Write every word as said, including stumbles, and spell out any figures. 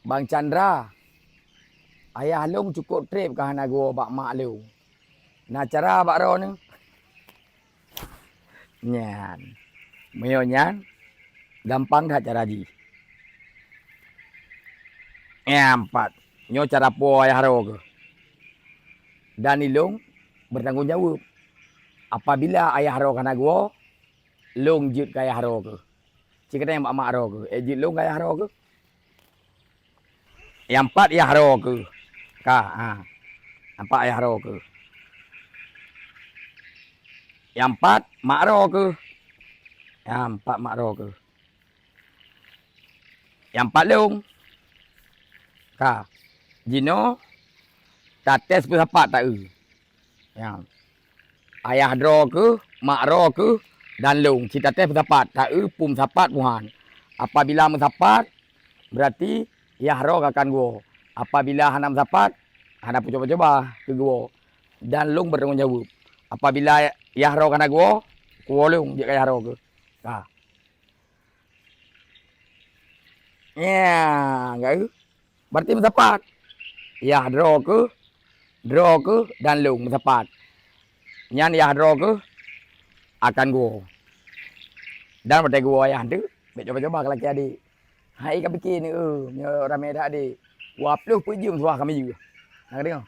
Bang Chandra, ayah lôn cukôp treb ka hana geuwoe bak mak lôn. Na cara bak droeneuh? Nyan. Meunyoe nyan, gampang that cara jih. Nyang pat, nyoe cara po ayah droe keuh. Dan ilôn bertanggung jaweueb. Apabila ayah droe ka hana geuwoe, lôn jeuet keu ayah droe keuh. Ci keudeh bak mak droe keuh. Eh, jeuet lôn keu ayah droe keuh. Nyang pat yah droe keuh. Ka, ha. Nyang pat yah droe keuh. Nyang pat mak droe keuh. Nyang pat mak droe keuh. Nyang pat lôn. Ka. Jinoe tates peusapat taeu. Ya. Ayah droe keuh, mak droe keuh, dan lôn. Ci tates peusapat, taeu peue meusapat peue han. Apabila meusapat, berarti yah droe ka akan geuwoe. Apabila hana meusapat, hana peucoba-coba keu geuwoe. Dan lôn bertanggung jaweueb. Apabila yah droe ka hana geuwoe, kuwoe lôn jeuet keu yah droe keuh. Ka. Nya, ka. Berarti meusapat. Yah droe keuh, droe keuh dan lôn meusapat. Nyan yah droe keuh akan geuwoe. Dan watèe geuwoe ayah teuk, bèk coba-coba keu lakèe adék. Hai ka pike ni, eh, nyoe ramè that adék. Dua ploh peuet jeuem suah ka miyueh. Na ka deungö?